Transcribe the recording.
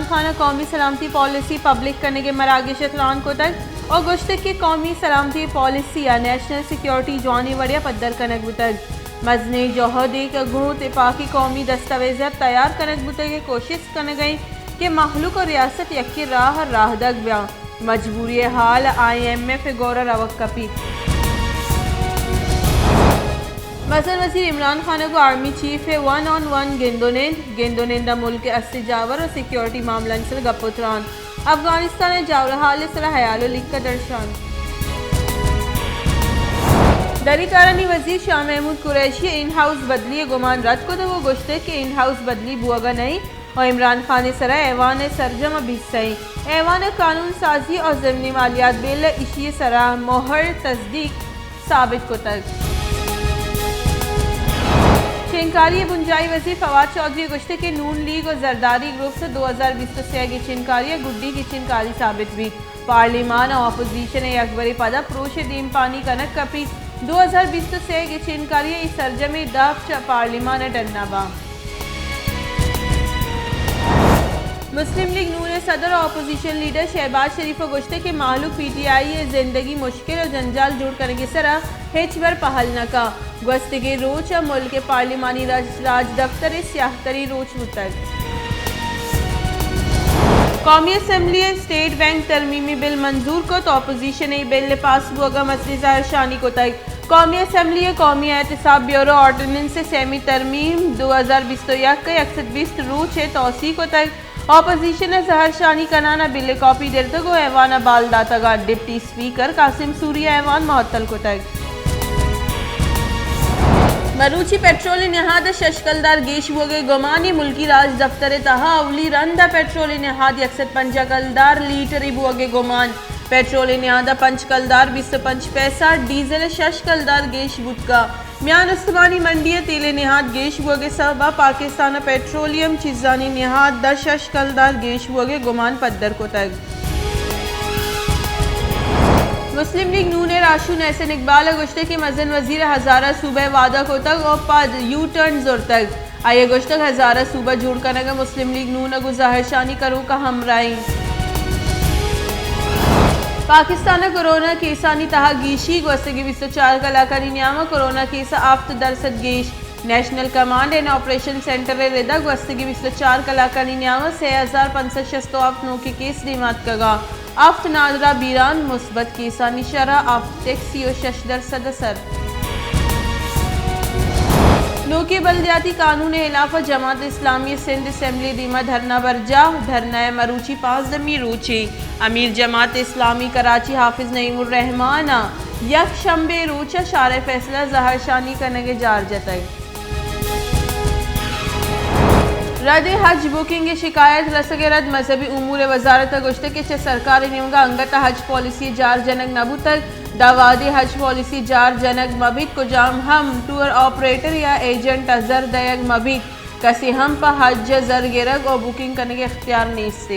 خان ءَ قومی سلامتی پالیسی پبلک کنگ ءِ مراگش ءَ تران کتگ ءُ گوشتگ کہ قومی سلامتی پالیسی ءَ نیشنل سیکورٹی جوانیں وڑے ءَ پدر کنگ بوتگ۔ مزنیں جہد ایں کہ گوں تپاکی قومی دستاویزات تیار کنگ بوتگ ءُ کوشست کنگ ءَ ایں کہ مہلوک ءُ ریاست یکیں راہ ءَ راہدگ بیاں۔ مجبوری ءِ حال ءَ آئی ایم ایف ءِ گور ءَ روگ کپیت۔ مزن وزیر عمران خان ءَ گوں آرمی چیف ءَ ون آن ون گند ءُ نند، گند ءُ نند ءَ ملک ءِ ہستی جاور ءُ سیکورٹی معاملہانی سر ءَ گپ ءُ تران، افغانستان ءِ جاور ءِ حال ءِ سر ءَ ہیال ءُ لیکہ درشان۔ دری کارانی وزیر شاہ محمود قریشی ءَ ان ہاؤس بدلی ءِ گمان رد کتگ ءُ گوشتگ کہ ان ہاؤس بدلی بوگ ءَ نہ ایں ءُ عمران خان ءِ سر ءَ ایوان ءِ سرجم ءَ بیسہ ایں۔ ایوان ءَ قانون سازی ءُ ضمنی مالیات بل ءَ ایشی ءِ سر ءَ مہر تصدیق ثابت کتگ۔ شنگکاری ءِ بنجاہی وزیر فواد چوہدری ءَ گوشتگ کہ نون لیگ ءُ زرداری گروپس ءَ دو ہزار بیست ءُ سئے ءِ گچینکاری ءَ گڈی گچینکاری ثابت بیت۔ پارلیمان ءَ اپوزیشن ءِ یکبرے پدا پروش ءِ دیمپانی کنگ کپیت۔ دو ہزار بیست ءُ سئے ءِ گچینکاری ءِ اے سرجمیں دپ چہ پارلیمان ءَ ڈنّا باں۔ مسلم لیگ نون ءِ صدر ءُ اپوزیشن لیڈر شہباز شریف ءَ گوشتگ کہ مہلوک پی ٹی آئی ءِ زندگی مشکل ءُ جنجال جوڑ کنگ ءِ سر ءَ ہچبر پہل نہ کن۔ گوستگیں روچ ءَ ملک ءِ پارلیمانی راج، راجدپتر ءِ سیاہ تریں روچ بوتگ۔ قومی اسمبلی ءَ اسٹیٹ بینک ترمیمی بل منظور کت، اپوزیشن ءَ اے بل ءِ پاس بوگ ءَ مزنیں زہرشانی کتگ۔ قومی اسمبلی ءِ قومی احتساب بیورو آرڈیننس ءِ سیمی ترمیم دو ہزار بیست ءُ یک ءِ یک سد بیست روچ ءَ توسیع کتگ۔ اپوزیشن ءَ زہرشانی کنان ءَ بل ءِ کاپی درتگ ءُ ایوان ءَ بال داتگ اَت۔ ڈپٹی اسپیکر قاسم سوری ءَ ایوان معطل کتگ۔ مروچی پٹرول ءِ نہاد ءَ شش کلدار گیش بوگ ءِ گمان ءَ ملکی راجدپتر ءِ تہا اولی رند ءَ پٹرول ءِ نہاد یک سد پنجاہ کلدار لیٹرے بوگ ءِ گمان۔ پٹرول ءِ نہاد ءَ پنچ کلدار بیست ءُ پنچ پیسہ، ڈیزل ءَ شش کلدار گیش بوتگ۔ میان استمانی منڈی ءِ تیل ءِ نہاد گیش بوگ ءِ سبب ءَ پاکستان ءَ پٹرولیم چیزانی نہاد ءَ شش کلدار گیش بوگ ءِ گمان پدر کتگ۔ مسلم لیگ نون ءِ راہشون احسن اقبال ءَ گوشتگ کہ مزن وزیر ءَ ہزارہ صوبہ ءِ وعدہ کتگ ءُ پد یو ٹرن زرتگ۔ آئی ءَ گوشتگ ہزارہ صوبہ جوڑ کنگ ءَ مسلم لیگ نون ءَ گوں زہرشانی کنوکاں ہمراہ ایں۔ پاکستان ءَ کورونا کیسانی تہا گیشی، گوستگیں بیست ءُ چار کلاکانی نیام ءَ کورونا کیس ءَ ہفت درسد گیش۔ National command and operation centre ءِ رد ءَ گوستگیں بیست ءُ چار کلاکانی نیام ءَ سے ہزار پنچ سد شست ءُ ہفت نوکیں کیس دیما اتکگ اَنت۔ ہفت نادراہ بیران، مثبت کیسانی شرح ہفت دگ سی ءُ شش درسد ءَ سر۔ نوکیں بلدیاتی قانون ءِ ہلاف ءَ جماعت اسلامی سندھ اسمبلی ءِ دیما دھرنا برجاہ، دھرنا ءِ مروچی پانزدہمی روچے۔ امیر جماعت اسلامی کراچی حافظ نعیم الرحمان ءَ یک شنبے ءِ روچ ءَ شارع فیصل ءَ زہرشانی کنگ ءِ جار جتگ۔ رد ءِ حج بکنگ ءِ شکایت رسگ ءِ رد مذہبی امور ءِ وزارت ءَ گوشتگ کہ چہ سرکار ءِ نیمگ ءَ انگت ءَ حج پالیسی جار جنگ نہ بوتگ۔ داں وہدے حج پالیسی جار جنگ مہ بیت، کجام ہم ٹور آپریٹر یا ایجنٹ ءَ زر دئیگ مہ بیت۔ کسے ہم پہ حج ءَ زر گرگ ءُ بکنگ کنگ ءِ اختیار نیست۔